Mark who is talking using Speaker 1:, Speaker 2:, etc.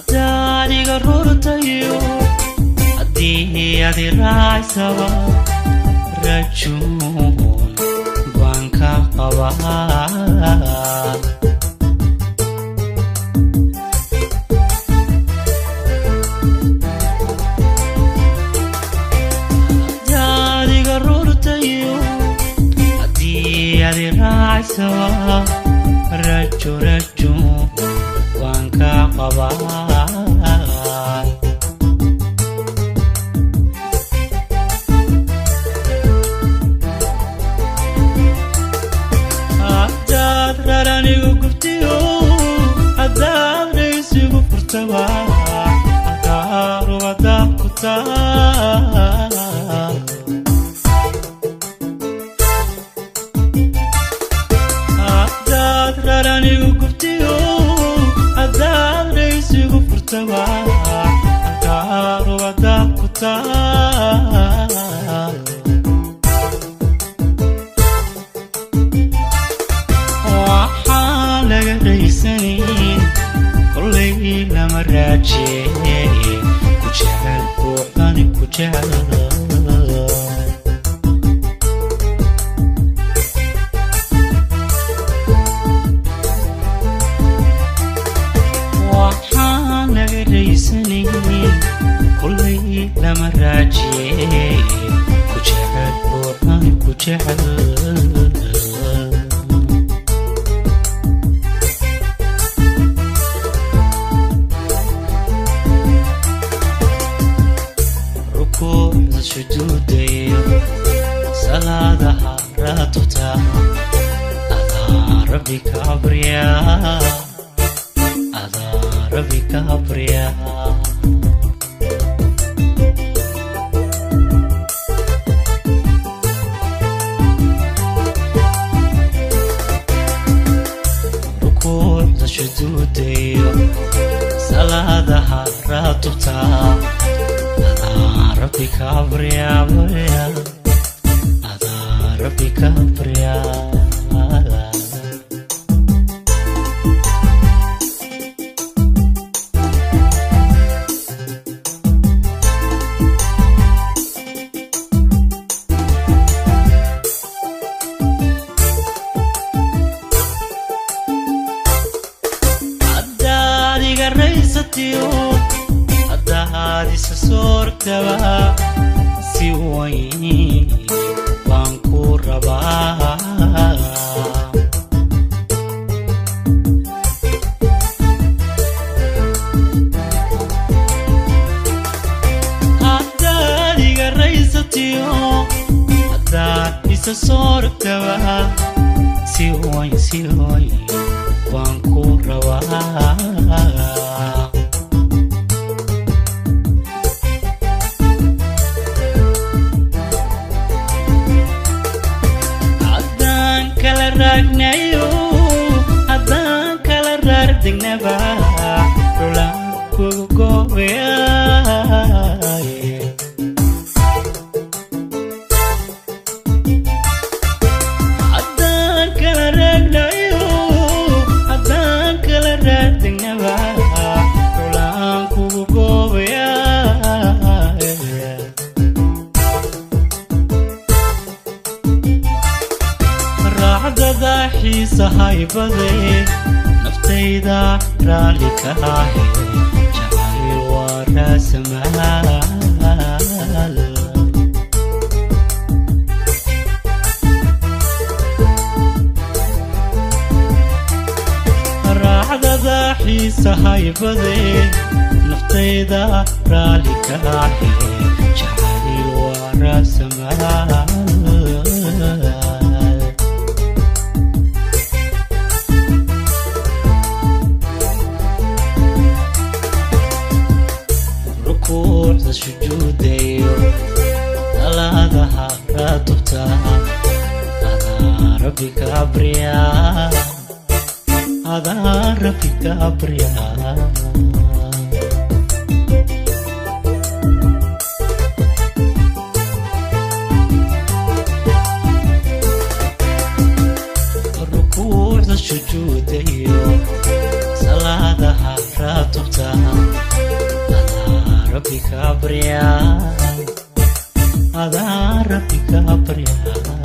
Speaker 1: Haddaad iga rurtayo, haddii aad i raacsaba, rajuun baan ka qabaa. Haddaad iga rurtayo, haddii aad i raacsaba, rajo rajo baan ka qabaa. Haddaad raranigu gubtiyo, haddaad dhaysigu furtaba, halkaa rubadaad ku taal. Haddaad raranigu gubtiyo, haddaad dhaysigu furtaba, halkaa rubadaad ku taal. Waxaa laga raysanin kollay lama raajiye, ku jecel ruuxani ku jecel. Waxaa laga raysanin kollay lama raajiye, ku jecel ruuxani ku jecel. Rukuucda sujuudayo, salaadaha raatubta, adaa Rabbi ka barya, adaa Rabbi ka barya. Rukuucda sujuudayo, salaadaha raatubta, adaa Rabbi ka barya barya, adaa Rabbi ka barya. Haddaad iga raysatiyo, haddaad isa soortaba, si weyn baan ku rabaa. Haddaad iga raysatiyo, haddaad isa soortaba, si weyn si weyn baan ku rabaa. Haddaan kala raagnayo, haddaan kala raardegnaba, dhulaan kugu goobayaay. Haddaan kala raagnayo, haddaan kala raardegnaba, dhulaan kugu goobayaay. Raacdada xiisahaybade, naftayda raalli ka ahe, jacayl waa raasamaal. Raacdada xiisahaybade, naftayda raalli ka ahe, jacayl waa raasamaal. Rukuucda sujuudayo, salaadaha raatubta, adaa Rabbi ka barya, adaa Rabbi ka barya. Rukuucda sujuudayo, salaadaha raatubta, Rabbi ka baryaa, adaa Rabbi ka baryaa.